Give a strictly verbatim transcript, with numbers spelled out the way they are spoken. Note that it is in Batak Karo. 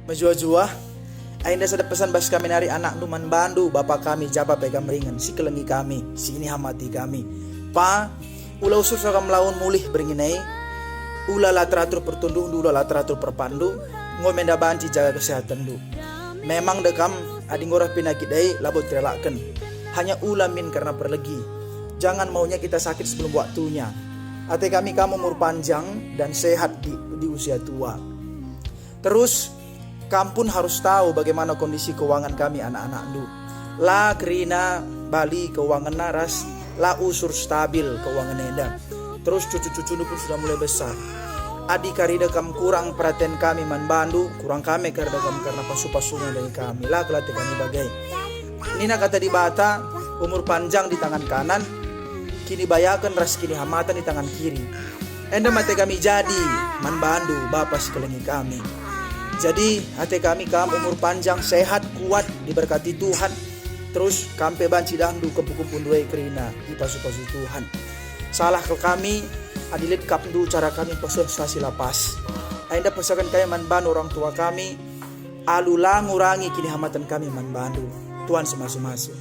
Mejuah-juah, enda sada pesan bas kami nari anakndu man bandu, bapa kami, japa pe kam ringen, si kelengi kami, si kinihamati kami. Pa, ula usursa kam laun mulih berngi nai, ula la teratur pertunduhndu, ula la teratur perpakndu, enggo menda banci jaga kesehatenndu. Memang de kam, adi enggo reh penakit e, labo terelakken. Hanya ula min karena perlegi. Jangan maunya kita sakit sebelum waktunya. Ate kami kam umur panjang dan sehat di, di usia tua. Terus, kam pun harus tahu bagaimana kondisi keuangan kami anak-anakndu. La kerina bali keuanganna ras la usur stabil keuangan enda. Terus cucu-cucundu pun sudah mulai besar. Adi karida kam kurang perhatian kami man bandu, kurang kami karida kam karena pasu-pasuna dari kami. La kelate kami bagai. Nina kata Dibata, umur panjang di tangan kanan, kinibayaken ras kinihamatan di tangan kiri. Enda mate kami jadi man bandu, Bapa si kelengi kami. Jadi, ate kami kam umur panjang, sehat, kuat, diberkati Tuhan. Terus, kam pe banci dahndu kempu-kempundu e kerina, ipasu-pasu Tuhan. Salah kal kami, adi lit kapndu cara kami persuasasi la pas. Enda pesaken kami man bandu orang tua kami, alu la ngurangi kinihamaten kami man bandu. Tuhan si masu-masu.